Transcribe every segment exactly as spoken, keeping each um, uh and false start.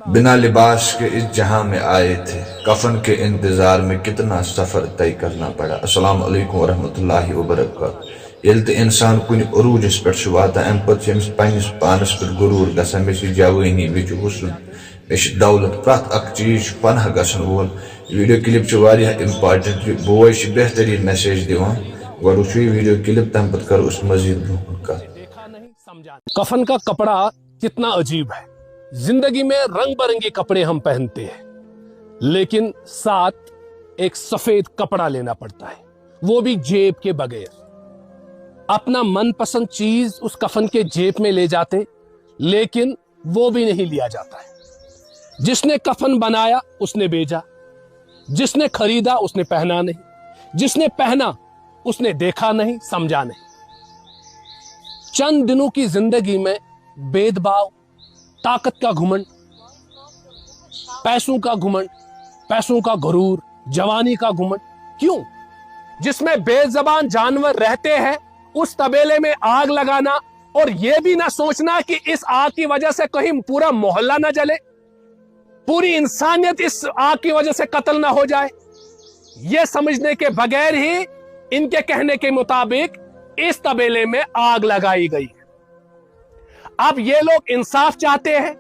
بنا لباس کے اس جہاں میں آئے تھے، کفن کے انتظار میں کتنا سفر طے کرنا پڑا۔ السلام علیکم ورحمۃ اللہ وبرکاتہ۔ ییٚلہِ تہِ انسان کُنہِ عروٗجس پٮ۪ٹھ چھُ واتان، امہِ پتہٕ چھُ أمِس پننِس پانس پٮ۪ٹھ غروٗر گژھان، مےٚ چھِ جوٲنی، مےٚ چھُ حُسن، مےٚ چھِ دولت، پرٛٮ۪تھ اکھ چیٖز چھُ پناہ گژھن وول۔ یہِ ویڈیو کلپ چھِ واریاہ امپارٹنٹ، یہِ بوے چھِ بہتریٖن میسیج دِوان۔ گۄڈٕ وٕچھِو یہِ ویڈیو کلپ، تمہِ پتہٕ کرو أسۍ مزید برونٛہہ کُن کتھ۔ کفن کا کپڑا کتنا عجیب ہے۔ زندگی میں رنگ برنگے کپڑے ہم پہنتے ہیں، لیکن ساتھ ایک سفید کپڑا لینا پڑتا ہے، وہ بھی جیب کے بغیر۔ اپنا من پسند چیز اس کفن کے جیب میں لے جاتے، لیکن وہ بھی نہیں لیا جاتا ہے۔ جس نے کفن بنایا، اس نے بیچا، جس نے خریدا، اس نے پہنا نہیں، جس نے پہنا، اس نے دیکھا نہیں، سمجھا نہیں۔ چند دنوں کی زندگی میں بھید بھاؤ، طاقت کا گھمنڈ، پیسوں کا گھمنڈ، پیسوں کا غرور، جوانی کا گھمنڈ۔ کیوں؟ جس میں بے زبان جانور رہتے ہیں، اس طبیلے میں آگ لگانا اور یہ بھی نہ سوچنا کہ اس آگ کی وجہ سے کہیں پورا محلہ نہ جلے، پوری انسانیت اس آگ کی وجہ سے قتل نہ ہو جائے، یہ سمجھنے کے بغیر ہی ان کے کہنے کے مطابق اس طبیلے میں آگ لگائی گئی۔ اب یہ لوگ انصاف چاہتے ہیں،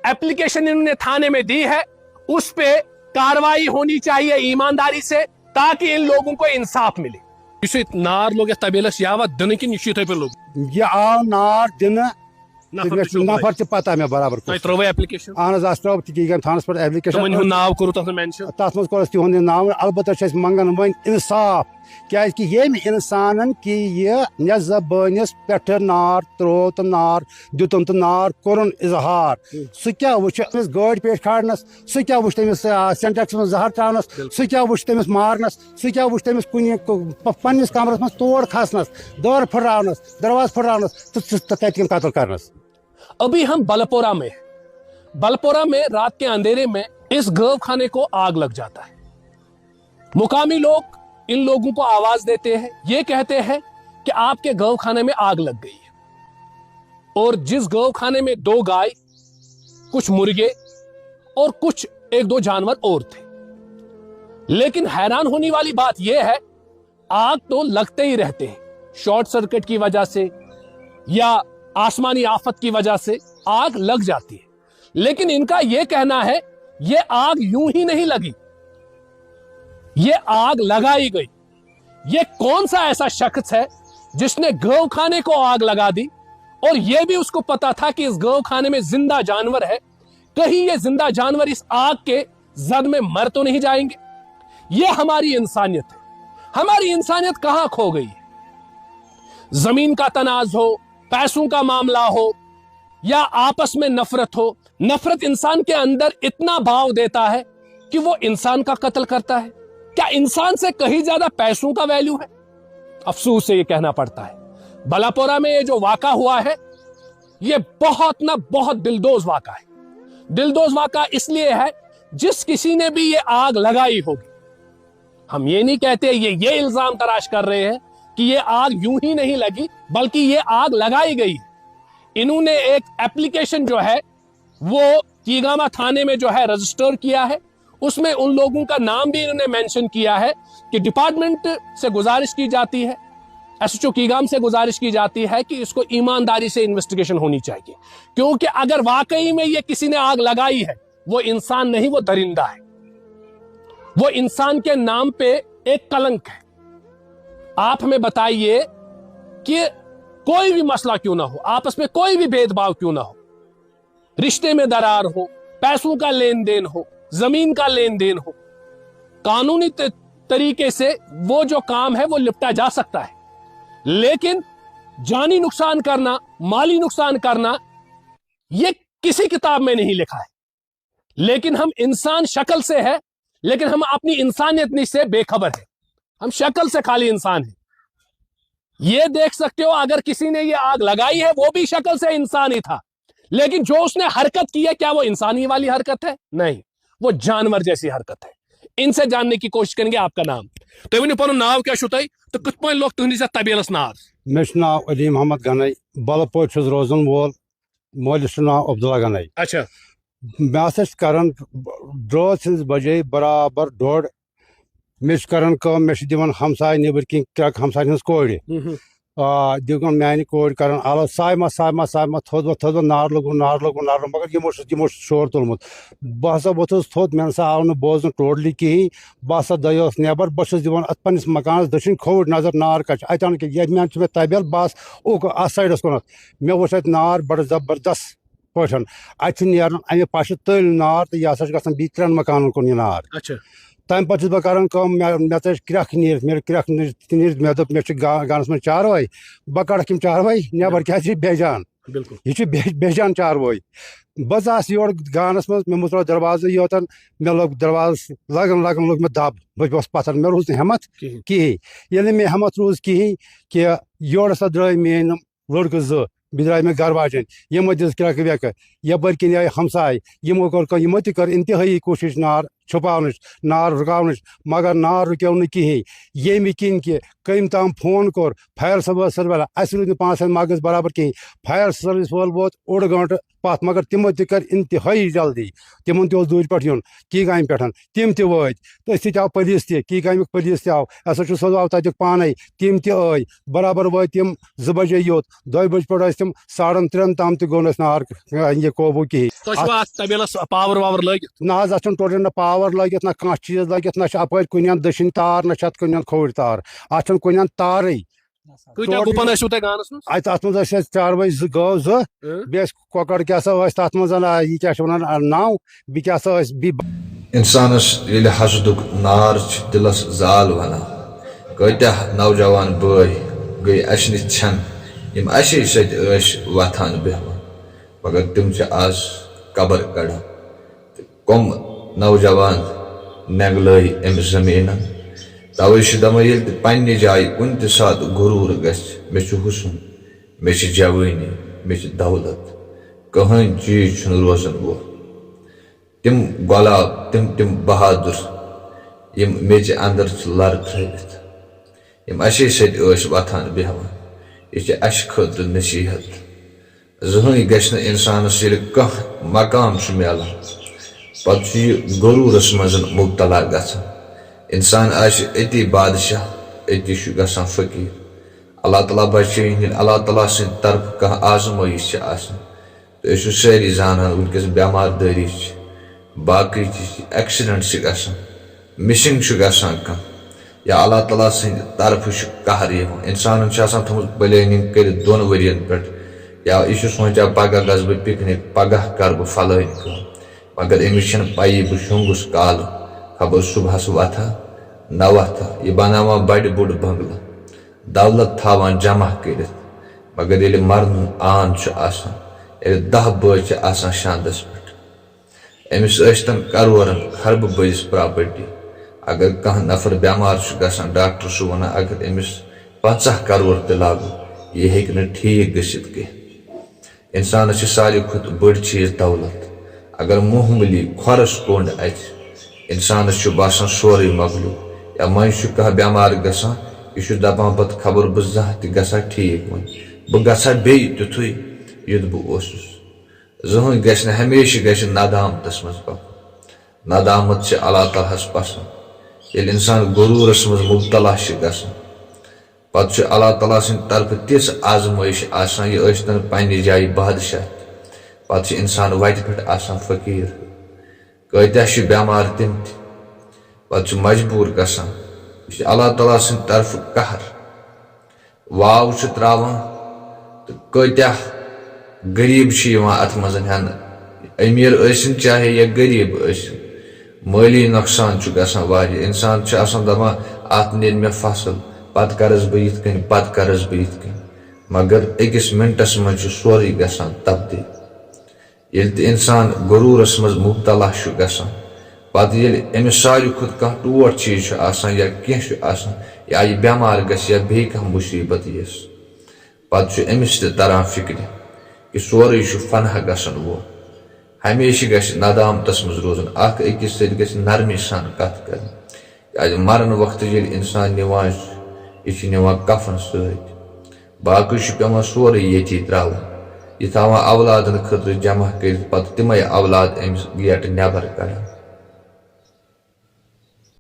اپلیکیشن انہوں نے تھانے میں دی ہے، اس پہ کاروائی ہونی چاہیے ایمانداری سے، تاکہ ان لوگوں کو انصاف ملے۔ یُس یہِ نار لوٚگ یَتھ طبیلس، یہِ آوا دِنہٕ کِنہٕ یہِ چھُ یِتھَے پٲٹھۍ لوٚگمُت؟ یہِ آو نار دِنہٕ تہٕ نفر مےٚ تہِ چھُ چھُ نفر تہِ پتہ مےٚ برابر کُس تۄہہِ چھُ۔ ترٛٲووٕ اپلیکیشن؟ اہن حظ، اَسہِ ترٲو تہِ گیٖگام تھانس پٮ۪ٹھ اپلیکیشن۔ تِمن ہُنٛد ناو کوٚروٕ تَتھ منٛز مینشن؟ تَتھ منٛز کوٚر اَسہِ تِہُنٛد یہِ ناو، البتہ چھِ أسۍ منٛگان وۄنۍ انصاف، کیازِ کہِ ییٚمۍ انسانن کہِ یہِ مےٚ زبٲنِس پٮ۪ٹھٕ نار ترٛوو تہٕ نار دیُتُن تہٕ نار کوٚرُن اظہار، سُہ کیٛاہ وٕچھِ أمِس گٲڑۍ پیٹھ کھالنس؟ سُہ کیٛاہ وٕچھِ تٔمِس، آ، سینٹیکسس منٛز زہر ترٛاونس؟ سُہ کیٛاہ وٕچھِ تٔمِس مارنس؟ سُہ کیٛاہ وٕچھِ تٔمِس کُنہِ ک-، پ-، پننِس کمرس منٛز تور کھسنس، دٲر پھٕٹراونس، دروازٕ پھٕٹراونس تہٕ سُہ تہٕ تتہِ کٮ۪ن قتل کرنس؟ अभी हम बलपोरा में हैं। बलपोरा में रात के अंधेरे में इस गौ खाने को आग लग जाता है। मुकामी लोग इन लोगों को आवाज देते हैं, ये कहते हैं कि आपके गौ खाने में आग लग गई है। और जिस गौ खाने में दो गाय, कुछ मुर्गे और कुछ एक दो जानवर और थे, लेकिन हैरान होने वाली बात यह है, आग तो लगते ही रहते हैं, शॉर्ट सर्किट की वजह से या आसमानी आफत की वजह से आग लग जाती है। लेकिन इनका यह कहना है, ये आग यूं ही नहीं लगी, ये आग लगाई गई। ये कौन सा ऐसा शख्स है जिसने गौ खाने को आग लगा दी और ये भी उसको पता था कि इस गौ खाने में जिंदा जानवर है, कहीं ये जिंदा जानवर इस आग के जद में मर तो नहीं जाएंगे? ये हमारी इंसानियत है। हमारी इंसानियत कहां खो गई? जमीन का तनाज हो, पैसों का मामला हो, या आपस में नफरत हो, नफरत इंसान के अंदर इतना भाव देता है कि वो इंसान का कत्ल करता है। क्या इंसान से कहीं ज्यादा पैसों का वैल्यू है? अफसोस से ये कहना पड़ता है, बलापोरा में ये जो वाका हुआ है, ये बहुत ना बहुत दिलदोज वाका है। दिलदोज वाका इसलिए है, जिस किसी ने भी ये आग लगाई होगी, हम ये नहीं कहते, ये ये इल्जाम तराश कर रहे हैं कि ये आग यूं ही नहीं लगी, बल्कि ये आग लगाई गई। इन्होंने एक एप्लीकेशन जो है, वो कीगामा थाने में जो है रजिस्टर किया है। उसमें उन लोगों का नाम भी इन्होंने मेंशन किया है कि डिपार्टमेंट से गुजारिश की जाती है, एसएचओ कीगाम से गुजारिश की जाती है कि इसको ईमानदारी से इन्वेस्टिगेशन होनी चाहिए, क्योंकि अगर वाकई में ये किसी ने आग लगाई है, वो इंसान नहीं, वो दरिंदा है। वो इंसान के नाम पे एक कलंक है। आप हमें बताइए कि कोई भी मसला क्यों ना हो, आपस में कोई भी भेदभाव क्यों ना हो, रिश्ते में दरार हो, पैसों का लेन देन हो, जमीन का लेन देन हो, कानूनी त-, तरीके से वो जो काम है वो निपटा जा सकता है, लेकिन जानी नुकसान करना, माली नुकसान करना, ये किसी किताब में नहीं लिखा है। लेकिन हम इंसान शक्ल से है, लेकिन हम अपनी इंसानियत से बेखबर है। हम शक्ल से खाली इंसान हैं। ये देख सकते हो, अगर किसी ने ये आग लगाई है, वो भी शक्ल से इंसान ही था, लेकिन जो उसने हरकत की है, क्या वो इंसानी वाली हरकत है? नहीं, वो जानवर जैसी हरकत है। इनसे जानने की कोशिश करेंगे। आपका नाम? تُہۍ ؤنِو پنُن ناو کیٛاہ چھُو تۄہہِ تہٕ کِتھ پٲٹھۍ لوٚگ تُہٕنٛدِس یَتھ طبیلَس نار؟ مےٚ چھُ ناو علی محمد گنایی، بلہٕ پورِ چھُس روزان وول، مٲلِس چھُ ناو عبداللہ گنایی۔ اچھا۔ مےٚ ہسا چھِ کران ڈرٲژ ہٕنٛز بجے برابر ڈوٚڈ۔ مےٚ چھِ کران کٲم، مےٚ چھِ دِوان ہمساے نیٚبٕرۍ کِنۍ کرٛٮ۪کہٕ، ہمساین ہٕنٛز کورِ۔ آ، دِوان میانہِ کورِ کران الو، "صایمہ، صایمہ، صایمہ، تھوٚد وۄتھ، تھوٚد وۄتھ، نار لوٚگُن، نار لوٚگُن، نار لوٚگُن"، مگر یِمو چھُ، یِمو چھُ شور تُلمُت۔ بہٕ ہسا ووٚتھُس تھوٚد، مےٚ نسا آو نہٕ بوزنہٕ totally کِہیٖنۍ۔ بہٕ ہسا درٛایوس نٮ۪بر، بہٕ چھُس دِوان اتھ پننِس مکانس دٔچھِنۍ کھووٕرۍ نظر، نار کتہِ چھِ۔ اچانک ییٚلہِ مےٚ چھُ مےٚ تبیل، بس اوکُن اتھ sideس کُنتھ، مےٚ وُچھ اتہِ نار بڑٕ زبردست پٲٹھۍ۔ اتہِ چھُ نیران امہِ پشہِ تٔلۍ نار تہٕ یہِ ہسا چھُ گژھان بیٚیہِ ترٛٮ۪ن مکانن کُن یہِ نار۔ اچھا۔ تمہِ پتہٕ چھُس بہٕ کران کٲم، مےٚ، مےٚ ژٔج کرٛٮ۪کھ نیٖرِتھ، مےٚ کرٛٮ۪کھ نیٖرِتھ، نیٖرِتھ مےٚ دوٚپ، مےٚ چھِ گا-، گانَس منٛز چاروٲے، بہٕ کڑکھ یِم چاروٲے نٮ۪بر، کیٛازِ یہِ چھِ بے جان۔ بِلکُل۔ یہِ چھِ بے، بے جان چاروٲے۔ بہٕ ژاس یورٕ گانَس منٛز، مےٚ مُژروو دروازٕ یوتَن، مےٚ لوٚگ دروازَس لگان لگان لوٚگ مےٚ دَب، بہٕ پیوٚس پَتھر، مےٚ روٗز نہٕ ہٮ۪مَتھ کِہیٖنۍ۔ کِہیٖنۍ۔ ییٚلہِ نہٕ مےٚ ہٮ۪مَتھ روٗز کِہیٖنۍ کہِ یورٕ ہسا درٛاے میٛٲنۍ یِم لٔڑکہٕ زٕ، بیٚیہِ درٛاے مےٚ گرٕ واجٮ۪ن، یِمو دِژ کرٛٮ۪کہٕ وٮ۪کہٕ، یَپٲرۍ کِنۍ آیہِ ہمساے، یِمو کٔر کٲم، یِمو تہِ کٔر انتہٲیی کوٗشِش نار چھُپاونٕچ، نار رُکاونٕچ، مگر نار رُکیو نہٕ کِہیٖنۍ۔ ییٚمہِ کِنۍ کہِ کٔمۍ تام فون کوٚر، فایَر سٔروِس، سٔروِس، اَسہِ روٗدۍ نہٕ پانٛژھ ہَتھ مگس برابر کِہیٖنۍ۔ فایَر سٔروِس وول ووت اوٚڑ گٲنٛٹہٕ پَتھ، مگر تِمو تہِ کٔر انتہٲیی جلدی۔ تِمن تہِ اوس دوٗرِ پٮ۪ٹھ یُن، کیگامہِ پٮ۪ٹھ، تِم تہِ وٲتۍ۔ تہٕ أسۍ تہِ آو پُلیٖس تہِ، کیگامیُک پُلیٖس تہِ آو، اَسہِ حظ چھُ سوزاو تَتیُک پانَے، تِم تہِ ٲے۔ برابر وٲتۍ تِم زٕ بجے یوت، دۄیہِ بجہِ پٮ۪ٹھ ٲسۍ تِم ساڑن ترٛٮ۪ن تام تہِ گوٚو نہٕ اَسہِ نار، یہِ قوبوٗ کِہیٖنۍ۔ تۄہہِ چھُوا اَتھ، اَتھ تبیلس پاور واور لٲگِتھ؟ نہ حظ، اَتھ چھُنہٕ ٹوٹلی نہ پاور لٲگِتھ، نہ کانٛہہ چیٖز لٲگِتھ، نہ چھِ اَپٲرۍ کُنہِ اَندٕ دٔچھِنۍ تار، نہ چھِ اَتھ کُنہِ اَندٕ کھووٕرۍ تار، اَتھ چھَنہٕ کُنہِ اَندٕ تارٕے۔ کۭتیٛاہ ٹوٹلی۔ گُپن ٲسِو تۄہہِ گانس منٛز؟ اَتہِ، اَتھ منٛز ٲسۍ اَسہِ چاروٲے زٕ، گٲو زٕ، اۭں۔ بیٚیہِ ٲسۍ کۄکر کیٛاہ سا ٲسۍ تَتھ منٛز، آ، یہِ کیٛاہ چھِ وَنان، آ، نَو، بیٚیہِ کیٛاہ سا ٲسۍ، بیٚیہِ اِنسانَس ییٚلہِ حسدُک نار چھِ دِلَس زال وَنان، کۭتیٛاہ نوجوان بٲے گٔے اَسہِ نِش ژھٮ۪ن، یِم اَسے سۭتۍ ٲسۍ وۄتھان بیٚہوان، مگر تِم چھِ آز قبر کڑان۔ تہٕ کۄم نوجوان نٮ۪نٛگلٲے أمۍ زٔمیٖنَن؟ تَوَے چھِ دَپان، ییٚلہِ تہِ پنٛنہِ جایہِ کُنہِ تہِ ساتہٕ غروٗر گژھِ، مےٚ چھُ حُسن، مےٚ چھِ جوٲنی، مےٚ چھِ دولت، کٕہٕنۍ چیٖز چھُنہٕ روزَن وول۔ تِم گۄلاب، تِم، تِم بہادُر، یِم میٚژِ اندر چھِ لر تھٲوِتھ، یِم اَسے سۭتۍ ٲسۍ وۄتھان بیٚہوان۔ یہِ چھِ اَسہِ خٲطرٕ نصیٖحت۔ زٕہٕنۍ گژھِ نہٕ اِنسانَس، ییٚلہِ کانٛہہ مقام چھُ میلان، پَتہٕ چھُ یہِ غروٗرَس منٛز مُبتلا گژھان۔ اِنسان آسہِ أتی بادشاہ، أتی چھُ گژھان فقیٖر۔ اللہ تعالیٰ بچٲیِن، ییٚلہِ اللہ تعالیٰ سٕنٛدِ طرفہٕ کانٛہہ آزمٲیِش چھِ آسان، تہٕ أسۍ چھِو سٲری زانان، وٕنکیٚس بٮ۪مار دٲری چھِ، باقٕے چیٖز چھِ، ایکسیڈنٹ چھِ گژھان، مسنگ چھُ گژھان کانٛہہ، یا اللہ تعالیٰ سٕنٛدِ طرفہٕ چھُ قہر یِوان۔ اِنسانَن چھِ آسان تھٲومٕژ پلیننگ کٔرِتھ دۄن ؤرین پٮ۪ٹھ، یا یہِ چھُ سونچان، پگاہ گژھٕ بہٕ پکنک، پگاہ کرٕ بہٕ فلٲنۍ کٲم، مگر أمِس چھَنہٕ پَیی بہٕ شۄنٛگُس کالہٕ، خبر صبحس وۄتھا نہ وۄتھا۔ یہِ بناوان بڑِ بوٚڑ بنگلہٕ، دولت تھاوان جمع کٔرِتھ، مگر ییٚلہِ مرنُن آن چھُ آسان، ییٚلہِ دَہ بٲژ چھِ آسان شاندس پٮ۪ٹھ، أمِس ٲسۍتن کرورن خربہٕ بٔرِس پراپرٹی، اگر کانٛہہ نفر بٮ۪مار چھُ گژھان، ڈاکٹر چھُ ونان، اگر أمِس پنٛژاہ کرور تہِ لاگو، یہِ ہیٚکہِ نہٕ ٹھیٖک گٔژھِتھ کینٛہہ۔ اِنسانَس چھِ ساروی کھۄتہٕ بٔڑ چیٖز دولت۔ اگر معموٗلی کھۄرَس کوٚنٛڈ اَژِ، اِنسانَس چھُ باسان سورُے مۄکلیو۔ یا مٔنٛزۍ چھُ کانٛہہ بٮ۪مار گژھان، یہِ چھُ دَپان پَتہٕ، خبر بہٕ زانٛہہ تہِ گژھا ٹھیٖک وۄنۍ، بہٕ گژھا بیٚیہِ تیُتھُے یُتھ بہٕ اوسُس۔ زٕہٕنۍ گژھِ نہٕ، ہمیشہِ گژھِ ندامتَس منٛز پَکُن۔ ندامت چھِ اللہ تعالیٰ ہَس پسنٛد۔ ییٚلہِ اِنسان غروٗرَس منٛز مُبتلا چھِ گژھان، پتہٕ چھُ اللہ تعالیٰ سٕنٛدِ طرفہٕ تِژھ آزمٲیش آسان، یہِ ٲسۍتن پننہِ جایہِ بادشاہ، پتہٕ چھُ انسان وتہِ پٮ۪ٹھ آسان فقیٖر۔ کۭتیاہ چھِ بٮ۪مار تِم تہِ، پتہٕ چھُ مجبوٗر گژھان۔ یہِ چھُ اللہ تعالیٰ سٕنٛدِ طرفہٕ قہر۔ واو چھُ تراوان تہٕ کۭتیاہ غریٖب چھِ یِوان اتھ منٛز ہٮ۪نہٕ، امیر ٲسِن چاہے یا غریٖب ٲسِن، مٲلی نۄقصان چھُ گژھان واریاہ۔ انسان چھُ آسان دپان، اتھ نیرِ مےٚ فصل، پتہٕ کرس بہٕ یِتھ کٔنۍ، پتہٕ کرس بہٕ یِتھ کٔنۍ، مگر أکِس منٹس منٛز چھُ سورُے گژھان تبدیٖل۔ ییٚلہِ تہِ انسان غروٗرس منٛز مبتلا چھُ گژھان، پتہٕ ییٚلہِ أمِس ساروی کھۄتہٕ کانٛہہ ٹوٹھ چیٖز چھُ آسان یا کینٛہہ چھُ آسان، یا یہِ بٮ۪مار گژھِ یا بیٚیہِ کانٛہہ مُصیٖبت یِیَس، پتہٕ چھُ أمِس تہِ تران فِکرِ، یہِ سورُے چھُ فناہ گژھن وول۔ ہمیشہِ گژھِ ندامتس منٛز روزُن، اکھ أکِس سۭتۍ گژھِ نرمی سان کتھ کرٕنۍ، کیازِ مرن وقتہٕ ییٚلہِ انسان نِوان چھُ، یہِ چھُ نِوان کفن سۭتۍ، باقٕے چھُ پٮ۪وان سورُے ییٚتی ترٛاوُن۔ یہِ تھاوان اولادن خٲطرٕ جمع کٔرِتھ، پتہٕ تِمے اولاد أمِس گیٹہٕ نٮ۪بر کڑان۔